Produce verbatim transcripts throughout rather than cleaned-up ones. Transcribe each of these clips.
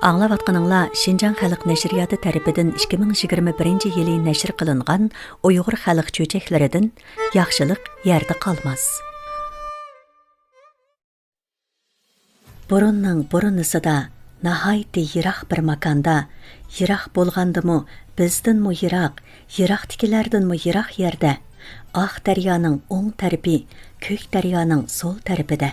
ئاڭلاۋاتقىنىڭلار شىنجاڭ خەلق نەشرىياتى تەرىپىدىن ئىككى مىڭ يىگىرمە بىرىنچى يىلى نەشر قىلىنغان ئۇيغۇر خەلق چۆچەكلىرىدىن ياخشىلىق يەردە قالماس. بۇرۇننىڭ بۇرۇنىسىدا، ناھايىتى يىراق بىر ماكاندا، يىراق بولغاندىمۇ، بىزدىنمۇ يىراق، يىراقتىكىلەردىنمۇ يىراق يەردە، ئاق دەريانىڭ ئوڭ تەرىپى، كۆك دەريانىڭ سول تەرىپىدە،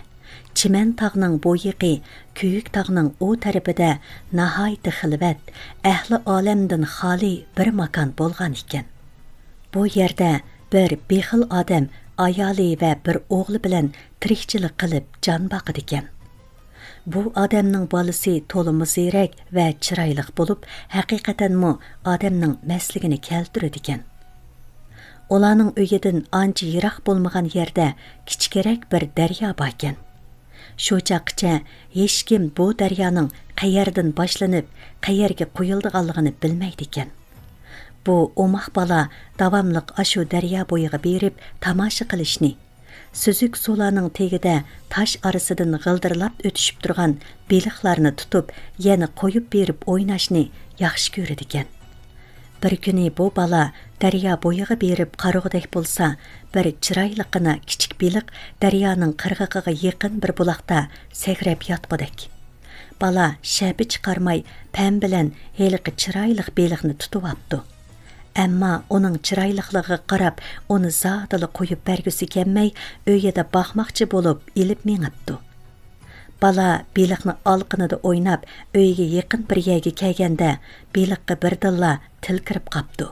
چىمەن تاغنىڭ بويىقى، كۆيۈك تاغنىڭ ئۇ تەرىپىدە ناھايىتى خىلۋەت، ئەھلى ئالەمدىن خالىي بىر ماكان بولغان ئىكەن. بۇ يەردە بىر بېخىل ئادەم ئايالى ۋە بىر ئوغلى بىلەن تىرىكچىلىك قىلىپ جان باقىدىكەن. بۇ ئادەمنىڭ بالىسى تولىمۇ زېرەك ۋە چىرايلىق بولۇپ، ھەقىقەتەنمۇ ئادەمنىڭ مەستلىكىنى كەلتۈرىدىكەن. ئۇلارنىڭ ئۆيىدىن ئانچە يىراق بولمىغان يەردە كىچىكرەك بىر دەريا باركەن. شۇ چاغقىچە ھېچكىم بۇ دەريانىڭ قەيەردىن باشلىنىپ، قەيەرگە قۇيۇلىدىغانلىقىنى بىلمەيدىكەن. بۇ ئوماق بالا داۋاملىق ئاشۇ دەريا بويىغا بېرىپ تاماشا قىلىشنى، سۈزۈك سۇلارنىڭ تېگىدە تاش ئارىسىدىن غىلدىرلاپ ئۆتۈشۈپ تۇرغان بېلىقلارنى تۇتۇپ، يەنە قويۇپ بېرىپ ئويناشنى ياخشى كۆرىدىكەن. بىر كۈنى بۇ بالا دەريا بويىغا بېرىپ قارىغۇدەك بولسا، بىر چىرايلىققىنا كىچىك بېلىق دەريانىڭ قىرغىقىغا يېقىن بىر بۇلاقتا سەكرەپ ياتقۇدەك. بالا شەپە چىقارماي، پەم بىلەن ھېلىقى چىرايلىق بېلىقنى تۇتۇۋاپتۇ. ئەمما ئۇنىڭ چىرايلىقلىقىغا قاراپ، ئۇنى زادىلا قويۇپ بەرگۈسى كەلمەي، ئۆيىدە باقماقچى بولۇپ ئېلىپ مېڭىپتۇ. بالا بېلىقنى ئالىقىنىدا ئويناپ، ئۆيىگە يېقىن بىر يەرگە كەلگەندە، بېلىققا بىردىنلا تىل كىرىپ قاپتۇ.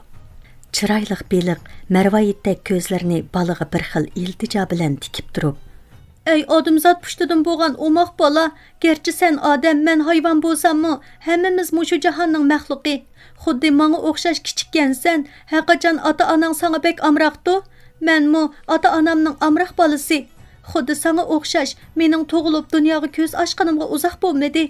چىرايلىق بېلىق مەرۋايىتتەك كۆزلىرىنى بالىغا بىر خىل ئىلتىجا بىلەن تىكىپ تۇرۇپ، ئەي ئادەمزات پۇشتىدىن بولغان ئوماق بالا، گەرچە سەن ئادەم، مەن ھايۋان بولساممۇ، ھەممىمىز مۇشۇ جاھاننىڭ مەخلۇقى. خۇددى ماڭا ئوخشاش كىچىككەنسەن، ھەرقاچان ئاتا-ئاناڭ ساڭا بەك ئامراقتۇ. مەنمۇ ئاتا-ئانامنىڭ ئامراق بالىسى. خۇددى ساڭا ئوخشاش مېنىڭ تۇغۇلۇپ دۇنياغا كۆز ئاچقىنىمغا ئۇزاق بولمىدى.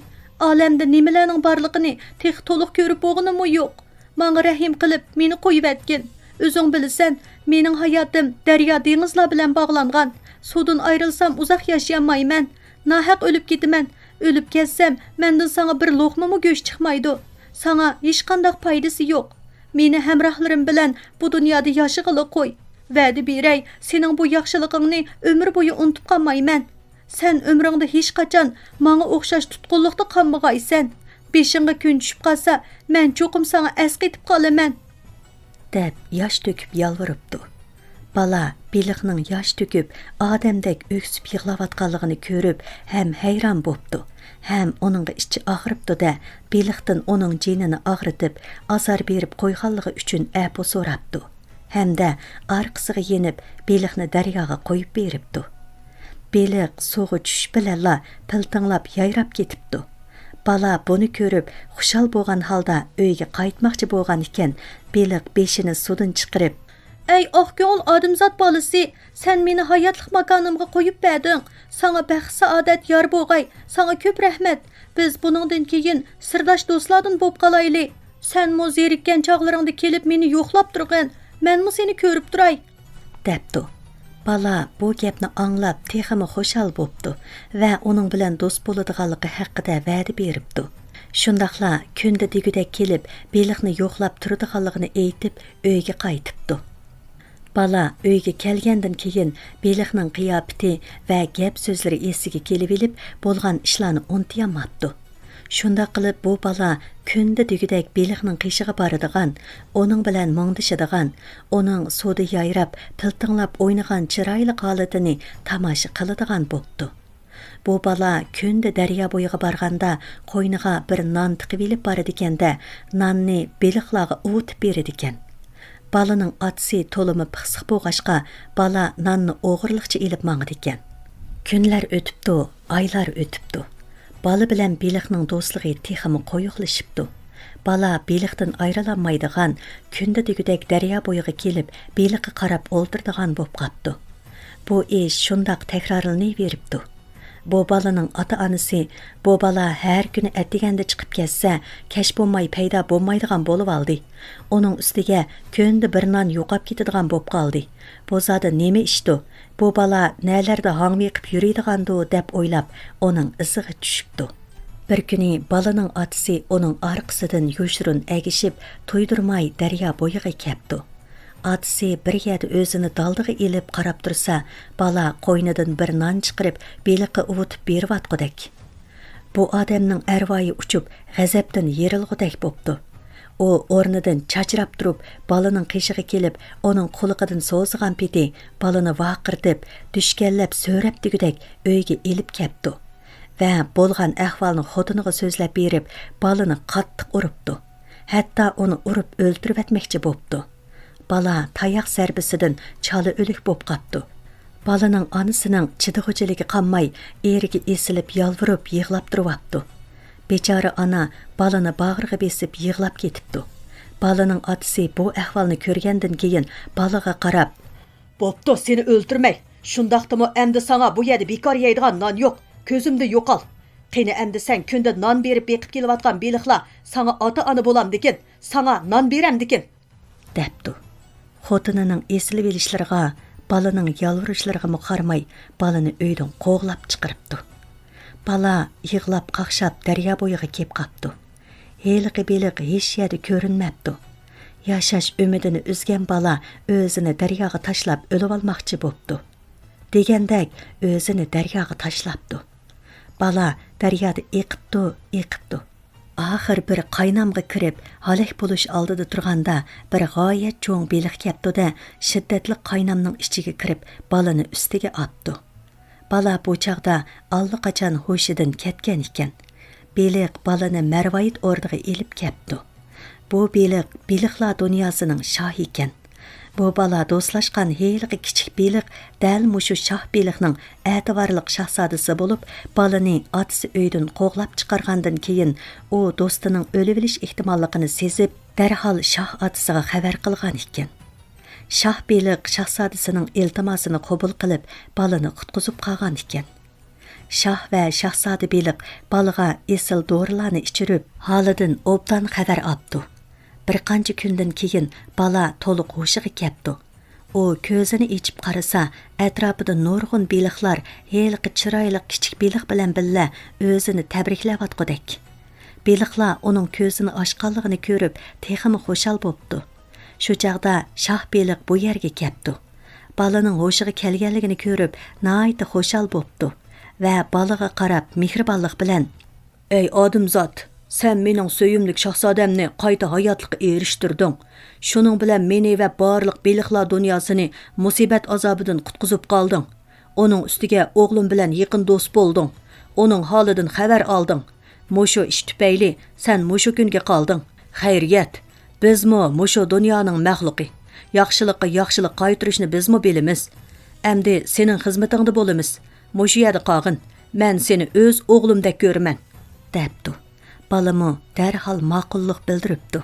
ئالەمدە نېمىلەرنىڭ بارلىقىنى تېخى تولۇق كۆرۈپ بولغىنىممۇ يوق. ماڭا رەھىم قىلىپ، مېنى قويۇۋەتكىن. ئۆزۈڭ بىلىسەن، مېنىڭ ھاياتىم دەريا-دېڭىزلار بىلەن باغلانغان. سۇدىن ئايرىلسام، ئۇزاق ياشىيالمايمەن. ناھەق ئۆلۈپ كېتىمەن. ئۆلۈپ كەتسەم، مەندىن ساڭا بىر لوقمىمۇ گۆش چىقمايدۇ. ساڭا ھېچقانداق پايدىسى يوق. مېنى ھەمراھلىرىم بىلەن بۇ دۇنيادا ياشىغىلى قوي. ۋەدە بېرەي، سېنىڭ بۇ ياخشىلىقىڭنى ئۆمۈر بويى ئۇنتۇپ قالمايمەن. سەن ئۆمرۈڭدە ھېچقاچان ماڭا ئوخشاش تۇتقۇنلۇقتا قالمىغايسەن. بېشىڭغا كۈن چۈشۈپ قالسا، مەن چوقۇم ساڭا ئەسقېتىپ قالىمەن. دەپ ياش تۆكۈپ يالۋۇرۇپتۇ. بالا بېلىقنىڭ ياش تۆكۈپ، ئادەمدەك ئۆكسۈپ يىغلاۋاتقانلىقىنى كۆرۈپ، ھەم ھەيران بوپتۇ، ھەم ئۇنىڭغا ئىچى ئاغرىپتۇ-دە، بېلىقتىن ئۇنىڭ جېنىنى ئاغرىتىپ، ئازار بېرىپ قويغانلىقى ئۈچۈن ئەپۇ سوراپتۇ. ھەمدە ئارقىسىغا يېنىپ، بېلىقنى دەرياغا قويۇپ بېرىپتۇ. بېلىق سۇغا چۈشۈش بىلەنلا پىلتىڭلاپ يايراپ كېتىپتۇ. بالا بۇنى كۆرۈپ، خۇشال بولغان ھالدا ئۆيگە قايتماقچى بولغان ئىكەن، بېلىق بېشىنى سۇدىن چىقىرىپ، ئەي ئاق كۆڭۈل ئادەمزات بالىسى، سەن مېنى ھاياتلىق ماكانىمغا قويۇپ بەردىڭ. ساڭا بەخت-سائادەت يار بولغاي، ساڭا كۆپ رەھمەت. بىز بۇنىڭدىن كېيىن سىرداش دوستلاردىن بولۇپ قالايلى. سەنمۇ زېرىككەن چاغلىرىڭدا كېلىپ مېنى يوقلاپ تۇرغىن، مەنمۇ سېنى كۆرۈپ تۇراي. دەپتۇ. بالا بۇ گەپنى ئاڭلاپ تېخىمۇ خۇشال بوپتۇ ۋە ئۇنىڭ بىلەن دوست بولىدىغانلىقى ھەققىدە ۋەدە بېرىپتۇ. شۇنداقلا كۈندە دېگۈدەك كېلىپ، بېلىقنى يوقلاپ تۇرىدىغانلىقىنى ئېيتىپ، ئۆيگە قايتىپتۇ. بالا ئۆيگە كەلگەندىن كېيىن، بېلىقنىڭ قىياپىتى ۋە گەپ سۆزلىرى ئېسىگە كېلىۋېلىپ، بولغان ئىشلارنى ئۇنتۇيالماپتۇ. شۇنداق قىلىپ، بۇ بالا كۈندە دېگۈدەك بېلىقنىڭ قېشىغا بارىدىغان، ئۇنىڭ بىلەن مۇڭدىشىدىغان، ئۇنىڭ سۇدا يايراپ، پىلتىڭلاپ ئوينىغان چىرايلىق ھالىتىنى تاماشا قىلىدىغان بوپتۇ. بۇ بالا كۈندە دەريا بويىغا بارغاندا، قوينىغا بىر نان تىقىۋېلىپ بارىدىكەن-دە، ناننى بېلىقلارغا ئۇۋۇتۇپ بېرىدىكەن. بالىنىڭ ئاتىسى تولىمۇ پىخسىق بولغاچقا، بالا ناننى ئوغرىلىقچە ئېلىپ ماڭىدىكەن. كۈنلەر ئۆتۈپتۇ، ئايلار ئۆتۈپتۇ. بالا بىلەن بېلىقنىڭ دوستلۇقى تېخىمۇ قويۇقلىشىپتۇ. بالا بېلىقتىن ئايرىلالمايدىغان، كۈندە دېگۈدەك دەريا بويىغا كېلىپ، بېلىققا قاراپ ئولتۇرىدىغان بولۇپ قاپتۇ. بۇ ئىش شۇنداق تەكرارلىنىۋېرىپتۇ. بۇ بالىنىڭ ئاتا-ئانىسى، بۇ بالا ھەر كۈنى ئەتىگەندە چىقىپ كەتسە، كەچ بولماي پەيدا بولمايدىغان بولۇۋالدى. ئۇنىڭ ئۈستىگە كۈندە بىر نان يوقاپ كېتىدىغان بولۇپ قالدى. بۇ زادى نېمە ئىشتۇ؟ بۇ بالا نەلەردە ھاڭۋېقىپ يۈرىدىغاندۇ دەپ ئويلاپ، ئۇنىڭ ئىزىغا چۈشۈپتۇ. بىر كۈنى بالىنىڭ ئاتىسى ئۇنىڭ ئارقىسىدىن يوشۇرۇن ئەگىشىپ، تۇيدۇرماي دەريا بويىغا كەپتۇ. ئاتىسى بىر يەردە ئۆزىنى دالدىغا ئېلىپ قاراپ تۇرسا، بالا قوينىدىن بىر نان چىقىرىپ، بېلىققا ئۇۋۇتۇپ بېرىۋاتقۇدەك. بۇ ئادەمنىڭ ئەرۋايى ئۇچۇپ، غەزەپتىن يېرىلغۇدەك بوپتۇ. ئۇ ئورنىدىن چاچراپ تۇرۇپ، بالىنىڭ قېشىغا كېلىپ، ئۇنىڭ قۇلىقىدىن سوزىغان پېتى بالىنى ۋارقىرىتىپ، دۈشكەنلەپ سۆرەپ دېگۈدەك ئۆيگە ئېلىپ كەپتۇ ۋە بولغان ئەھۋالنى خوتۇنىغا سۆزلەپ بېرىپ، بالىنى قاتتىق ئۇرۇپتۇ. ھەتتا ئۇنى ئۇرۇپ ئۆلتۈرۈۋەتمەكچى بوپتۇ. بالا تاياق زەربىسىدىن چالا ئۆلۈك بوپ قاپتۇ. بالىنىڭ ئانىسىنىڭ چىدىغۇچىلىكى قانماي، ئېرىگە ئېسىلىپ يالۋۇرۇپ يىغلاپ تۇرۇۋاپتۇ. بىچارە ئانا بالىنى باغرىغا بېسىپ يىغلاپ كېتىپتۇ. بالىنىڭ ئاتىسى بۇ ئەھۋالنى كۆرگەندىن كېيىن بالىغا قاراپ، بوپتۇ، سېنى ئۆلتۈرمەي. شۇنداقتىمۇ ئەمدى ساڭا بۇ يەردە بىكار يەيدىغان نان يوق. كۆزۈمدىن يوقال. قېنى ئەمدى سەن كۈندە نان بېرىپ بېقىپ كېلىۋاتقان بېلىقلار ساڭا ئاتا-ئانا بولامدىكىن، ساڭا نان بېرەمدىكىن؟ دەپتۇ. خوتۇنىنىڭ ئېسىلىۋېلىشلىرىغا، بالىنىڭ يالۋۇرۇشلىرىغىمۇ قارىماي، بالىنى ئۆيدىن قوغلاپ چىقىرىپتۇ. بالا يىغلاپ قاقشاپ دەريا بويىغا كېلىپ قاپتۇ. ھېلىقى بېلىق ھېچ يەردە كۆرۈنمەپتۇ. ياشاش ئۈمىدىنى ئۈزگەن بالا ئۆزىنى دەرياغا تاشلاپ ئۆلۈۋالماقچى بوپتۇ. دېگەندەك ئۆزىنى دەرياغا تاشلاپتۇ. بالا دەريادا ئېقىپتۇ، ئېقىپتۇ. ئاخىر بىر قاينامغا كىرىپ، ھالاك بولۇش ئالدىدا تۇرغاندا، بىر غايەت چوڭ بېلىق كەپتۇ-دە، شىددەتلىك قاينامنىڭ ئىچىگە كىرىپ، بالىنى ئۈستىگە ئاپتۇ. بالا بۇ چاغدا ئاللىقاچان ھوشىدىن كەتكەن ئىكەن. بېلىق بالىنى مەرۋايىت ئوردىغا ئېلىپ كەپتۇ. بۇ بېلىق بېلىقلار دۇنياسىنىڭ شاھى ئىكەن. بۇ بالا دوستلاشقان ھېلىقى كىچىك بېلىق دەل مۇشۇ شاھ بېلىقنىڭ ئەتىۋارلىق شاھزادىسى بولۇپ، بالىنى ئاتىسى ئۆيدىن قوغلاپ چىقارغاندىن كېيىن، ئۇ دوستىنىڭ ئۆلۈۋېلىش ئېھتىماللىقىنى سېزىپ، دەرھال شاھ ئاتىسىغا خەۋەر قىلغان ئىكەن. شاھ بېلىق شاھزادىسىنىڭ ئىلتىماسىنى قوبۇل قىلىپ، بالىنى قۇتقۇزۇپ قالغان ئىكەن. شاھ ۋە شاھزادە بېلىق بالىغا ئېسىل دورىلارنى ئىچۈرۈپ، ھالىدىن ئوبدان خەۋەر ئاپتۇ. بىر قانچە كۈندىن كېيىن بالا تولۇق ھوشىغا كەپتۇ. ئۇ كۆزىنى ئېچىپ قارىسا، ئەتراپىدا نۇرغۇن بېلىقلار ھېلىقى چىرايلىق كىچىك بېلىق بىلەن بىللە ئۆزىنى تەبرىكلەۋاتقۇدەك. بېلىقلار ئۇنىڭ كۆزىنى ئاچقانلىقىنى كۆرۈپ، تېخىمۇ خۇشال بوپتۇ. شۇ چاغدا شاھ بېلىق بۇ يەرگە كەپتۇ. بالىنىڭ ھوشىغا كەلگەنلىكىنى كۆرۈپ، ناھايىتى خۇشال بوپتۇ ۋە بالىغا قاراپ مېھرىبانلىق بىلەن، ئەي ئادەمزات، سەن مېنىڭ سۆيۈملۈك شاھزادەمنى قايتا ھاياتلىققا ئېرىشتۈردۈڭ. شۇنىڭ بىلەن مېنى ۋە بارلىق بېلىقلار دۇنياسىنى مۇسىبەت ئازابىدىن قۇتقۇزۇپ قالدىڭ. ئۇنىڭ ئۈستىگە ئوغلۇم بىلەن يېقىن دوست بولدۇڭ. ئۇنىڭ ھالىدىن خەۋەر ئالدىڭ. مۇشۇ ئىش تۈپەيلى سەن مۇشۇ كۈنگە قالدىڭ. خەيرىيەت، بىزمۇ مۇشۇ دۇنيانىڭ مەخلۇقى. ياخشىلىققا ياخشىلىق قايتۇرۇشنى بىزمۇ بىلىمىز. ئەمدى سېنىڭ خىزمىتىڭدە بولىمىز. مۇشۇ يەردە قالغىن. مەن سېنى ئۆز ئوغلۇمدەك كۆرىمەن، دەپتۇ. بالىمۇ دەرھال ماقۇللۇق بىلدۈرۈپتۇ.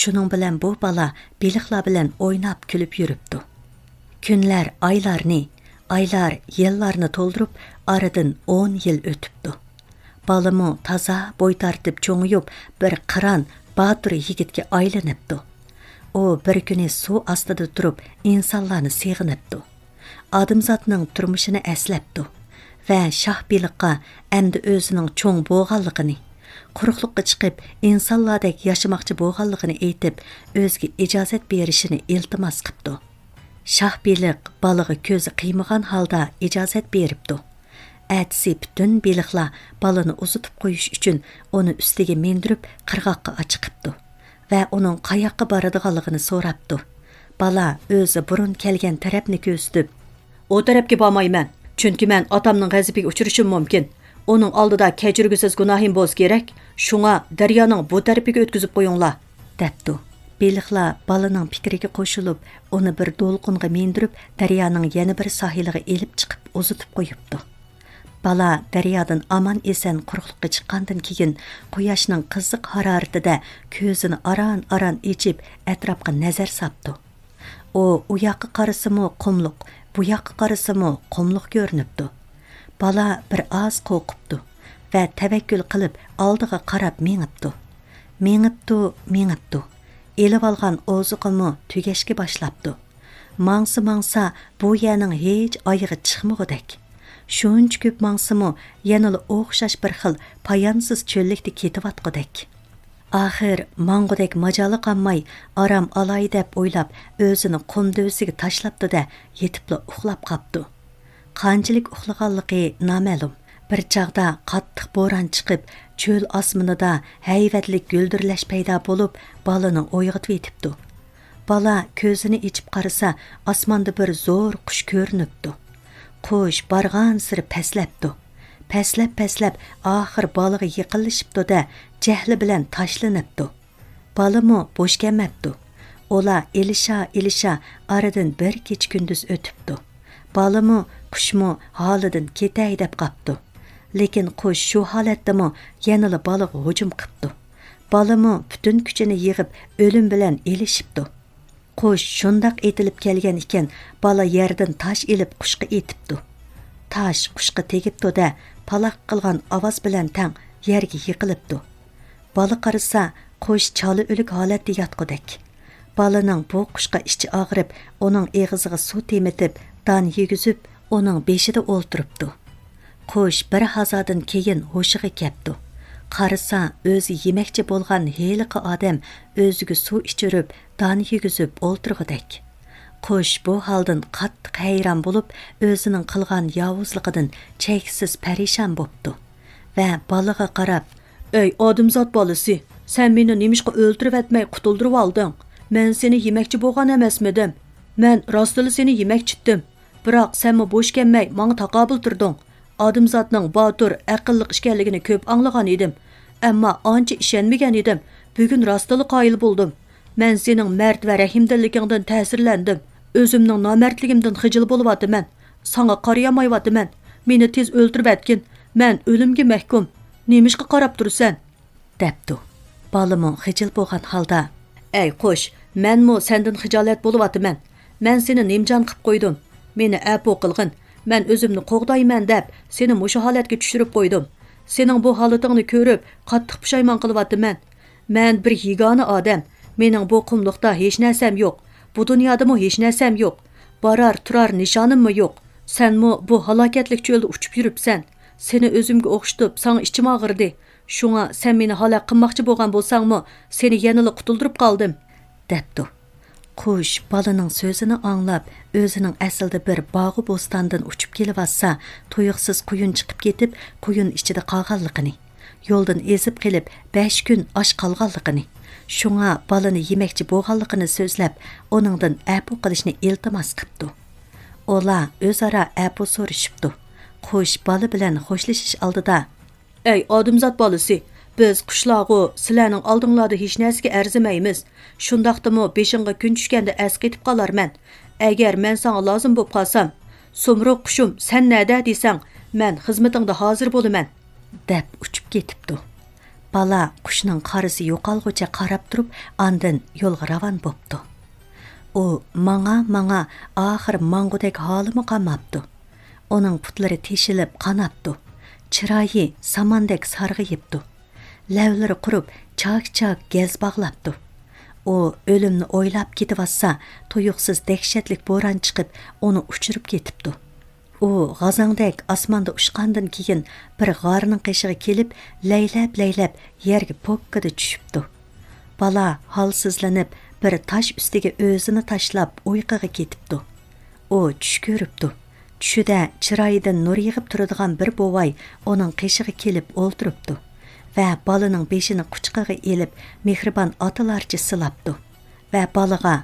شۇنىڭ بىلەن بۇ بالا بېلىقلار بىلەن ئويناپ كۈلۈپ يۈرۈپتۇ. كۈنلەر ئايلارنى، ئايلار يىللارنى تولدۇرۇپ، ئارىدىن ئون يىل ئۆتۈپتۇ. بالىمۇ تازا بوي تارتىپ چوڭىيىپ، بىر قىران، باتۇر يىگىتكە ئايلىنىپتۇ. ئۇ بىر كۈنى سۇ ئاستىدا تۇرۇپ، ئىنسانلارنى سېغىنىپتۇ. ئادەمزاتنىڭ تۇرمۇشىنى ئەسلەپتۇ ۋە شاھ بېلىققا ئەمدى ئۆزىنىڭ چوڭ بولغانلىقىنى، قۇرۇقلۇققا چىقىپ، ئىنسانلاردەك ياشىماقچى بولغانلىقىنى ئېيتىپ، ئۆزىگە ئىجازەت بېرىشىنى ئىلتىماس قىپتۇ. شاھ بېلىق بالىغا كۆزى قىيمىغان ھالدا ئىجازەت بېرىپتۇ. ئەتىسى پۈتۈن بېلىقلار بالىنى ئۇزىتىپ قويۇش ئۈچۈن ئۇنى ئۈستىگە مىندۈرۈپ، قىرغاققا ئاچىقىپتۇ ۋە ئۇنىڭ قاياققا بارىدىغانلىقىنى سوراپتۇ. بالا ئۆزى بۇرۇن كەلگەن تەرەپنى كۆرسىتىپ، ئۇ تەرەپكە بارمايمەن، چۈنكى مەن ئاتامنىڭ غەزىپىگە ئۇچرىشىم مۇمكىن. ئۇنىڭ ئالدىدا كەچۈرگۈسىز گۇناھىم بولسا كېرەك، شۇڭا دەريانىڭ بۇ تەرىپىگە ئۆتكۈزۈپ قويۇڭلار، دەپتۇ. بېلىقلار بالىنىڭ پىكرىگە قوشۇلۇپ، ئۇنى بىر دولقۇنغا مىندۈرۈپ، دەريانىڭ يەنە بىر ساھىلىغا ئېلىپ چىقىپ ئۇزىتىپ قويۇپتۇ. بالا دەريادىن ئامان-ئېسەن قۇرۇقلۇققا چىققاندىن كېيىن، قۇياشنىڭ قىزىق ھارارىتىدە كۆزىنى ئاران-ئاران ئېچىپ، ئەتراپقا نەزەر ساپتۇ. ئۇ ئۇ ياققا قارىسىمۇ قۇملۇق، بۇ ياققا قارىسىمۇ قۇملۇق كۆرۈنۈپتۇ. بالا بىر ئاز قورقۇپتۇ ۋە تەۋەككۈل قىلىپ ئالدىغا قاراپ مېڭىپتۇ. مېڭىپتۇ، مېڭىپتۇ. ئېلىۋالغان ئوزۇقىمۇ تۈگەشكە باشلاپتۇ. ماڭسا، ماڭسا، بۇ يەرنىڭ ھېچ ئايىغى چىقمىغۇدەك. شۇنچە كۆپ ماڭسىمۇ، يەنىلا ئوخشاش بىر خىل پايانسىز چۆللۈكتە كېتىۋاتقۇدەك. ئاخىر ماڭغۇدەك ماجالى قالماي، ئارام ئالاي دەپ ئويلاپ، ئۆزىنى قۇم دۆۋىسىگە تاشلاپتۇ-دە، يېتىپلا ئۇخلاپ قاپتۇ. قانچىلىك ئۇخلىغانلىقى نامەلۇم. بىر چاغدا قاتتىق بوران چىقىپ، چۆل ئاسمىنىدا ھەيۋەتلىك گۈلدۈرلەش پەيدا بولۇپ، بالىنى ئويغىتىۋېتىپتۇ. بالا كۆزىنى ئېچىپ قارىسا، ئاسماندا بىر زور قۇش كۆرۈنۈپتۇ. قۇش بارغانسېرى پەسلەپتۇ. پەسلەپ-پەسلەپ، ئاخىر بالىغا يېقىنلىشىپتۇ-دە، جەھلى بىلەن تاشلىنىپتۇ. بالىمۇ بوش كەلمەپتۇ. ئۇلار ئېلىشا-ئېلىشا ئارىدىن بىر كېچە-كۈندۈز ئۆتۈپتۇ. بالىمۇ، قۇشمۇ ھالىدىن كېتەي دەپ قاپتۇ. لېكىن قۇش شۇ ھالەتتىمۇ يەنىلا بالىغا ھۇجۇم قىپتۇ. بالىمۇ پۈتۈن كۈچىنى يىغىپ ئۆلۈم بىلەن ئېلىشىپتۇ. قۇش شۇنداق ئېتىلىپ كەلگەن ئىكەن، بالا يەردىن تاش ئېلىپ قۇشقا ئېتىپتۇ. تاش قۇشقا تېگىپتۇ-دە، پالاق قىلغان ئاۋاز بىلەن تەڭ يەرگە يىقىلىپتۇ. بالا قارىسا، قۇش چالا ئۆلۈك ھالەتتە ياتقۇدەك. بالىنىڭ بۇ قۇشقا ئىچى ئاغرىپ، ئۇنىڭ ئېغىزىغا سۇ تېمىتىپ، دان يېگۈزۈپ، ئۇنىڭ بېشىدا ئولتۇرۇپتۇ. قۇش بىر ھازادىن كېيىن ھوشىغا كەپتۇ. قارىسا، ئۆزى يېمەكچى بولغان ھېلىقى ئادەم ئۆزىگە سۇ ئىچۈرۈپ، دان يېگۈزۈپ ئولتۇرغۇدەك. قۇش بۇ ھالدىن قاتتىق ھەيران بولۇپ، ئۆزىنىڭ قىلغان ياۋۇزلۇقىدىن چەكسىز پەرىشان بوپتۇ ۋە بالىغا قاراپ، ئەي ئادەمزات بالىسى، سەن مېنى نېمىشقا ئۆلتۈرۈۋەتمەي قۇتۇلدۇرۇۋالدىڭ؟ مەن سېنى يېمەكچى بولغان ئەمەسمىدىم؟ مەن راستلا سېنى يېمەكچىتتىم. بىراق سەنمۇ بوش كەلمەي ماڭا تاقابىل تۇردۇڭ. ئادەمزاتنىڭ باتۇر، ئەقىللىق ئىكەنلىكىنى كۆپ ئاڭلىغان ئىدىم. ئەمما ئانچە ئىشەنمىگەن ئىدىم. بۈگۈن راستلا قايىل بولدۇم. مەن سېنىڭ مەرد ۋە رەھىمدىللىكىڭدىن تەسىرلەندىم. ئۆزۈمنىڭ نامەردلىكىمدىن خىجىل بولۇۋاتىمەن. ساڭا قارىيالمايۋاتىمەن. مېنى تېز ئۆلتۈرۈۋەتكىن. مەن ئۆلۈمگە مەھكۇم. نېمىشقا قاراپ تۇرىسەن؟ دەپتۇ. بالىمۇ خىجىل بولغان ھالدا، ئەي قۇش، مەنمۇ سەندىن خىجالەت بولۇۋاتىمەن. مەن سېنى نىمجان قىپ قويدۇم. مېنى ئەپۇ قىلغىن. مەن ئۆزۈمنى قوغدايمەن دەپ سېنى مۇشۇ ھالەتكە چۈشۈرۈپ قويدۇم. سېنىڭ بۇ ھالىتىڭنى كۆرۈپ قاتتىق پۇشايمان قىلىۋاتىمەن. مەن بىر يېگانە ئادەم. مېنىڭ بۇ قۇملۇقتا ھېچ نەرسەم يوق. بۇ دۇنيادىمۇ ھېچ نەرسەم يوق. بارار تۇرار نىشانىممۇ يوق. سەنمۇ بۇ ھالاكەتلىك چۆلدە ئۇچۇپ يۈرۈپسەن. سېنى ئۆزۈمگە ئوخشىتىپ ساڭا ئىچىم ئاغرىدى. شۇڭا سەن مېنى ھالاك قىلماقچى بولغان بولساڭمۇ، سېنى يەنىلا قۇتۇلدۇرۇپ قالدىم، دەپتۇ. قۇش بالىنىڭ سۆزىنى ئاڭلاپ، ئۆزىنىڭ ئەسلىدە بىر باغۇ بوستاندىن ئۇچۇپ كېلىۋاتسا، تۇيۇقسىز قۇيۇن چىقىپ كېتىپ، قۇيۇن ئىچىدە قالغانلىقىنى، يولدىن ئېزىپ قېلىپ، بەش كۈن ئاچ قالغانلىقىنى، شۇڭا بالىنى يېمەكچى بولغانلىقىنى سۆزلەپ، ئۇنىڭدىن ئەپۇ قىلىشنى ئىلتىماس قىپتۇ. ئۇلار ئۆزئارا ئەپۇ سورىشىپتۇ. قۇش بالا بىلەن خوشلىشىش ئالدىدا، ئەي ئادەمزات بالىسى، بىز قۇشلارغۇ سىلەرنىڭ ئالدىڭلاردا ھېچ نەرسىگە ئەرزىمەيمىز. شۇنداقتىمۇ بېشىڭغا كۈن چۈشكەندە ئەسقېتىپ قالارمەن. ئەگەر مەن ساڭا لازىم بولۇپ قالسام، سۇمرۇغ قۇشۇم، سەن نەدە دېسەڭ، مەن خىزمىتىڭدە ھازىر بولىمەن، دەپ ئۇچۇپ كېتىپتۇ. بالا قۇشنىڭ قارىسى يوقالغۇچە قاراپ تۇرۇپ، ئاندىن يولغا راۋان بوپتۇ. ئۇ ماڭا-ماڭا، ئاخىر ماڭغۇدەك ھالىمۇ قالماپتۇ. ئۇنىڭ پۇتلىرى تېشىلىپ قاناپتۇ. چىرايى ساماندەك سارغىيىپتۇ. لەۋلىرى قۇرۇپ، چاك-چاك گەز باغلاپتۇ. ئۇ ئۆلۈمنى ئويلاپ كېتىۋاتسا، تۇيۇقسىز دەھشەتلىك بوران چىقىپ، ئۇنى ئۇچۇرۇپ كېتىپتۇ. ئۇ غازاڭدەك ئاسماندا ئۇچقاندىن كېيىن، بىر غارنىڭ قېشىغا كېلىپ، لەيلەپ-لەيلەپ يەرگە پوككىدە چۈشۈپتۇ. بالا ھالسىزلىنىپ، بىر تاش ئۈستىگە ئۆزىنى تاشلاپ، ئۇيقۇغا كېتىپتۇ. ئۇ چۈش كۆرۈپتۇ. چۈشىدە چىرايىدىن نۇر يېغىپ تۇرىدىغان بىر بوۋاي ئۇنىڭ قېشىغا كېلىپ ئولتۇرۇپتۇ ۋە بالىنىڭ بېشىنى قۇچىقىغا ئېلىپ، مېھرىبان ئاتىلارچە سىلاپتۇ ۋە بالىغا،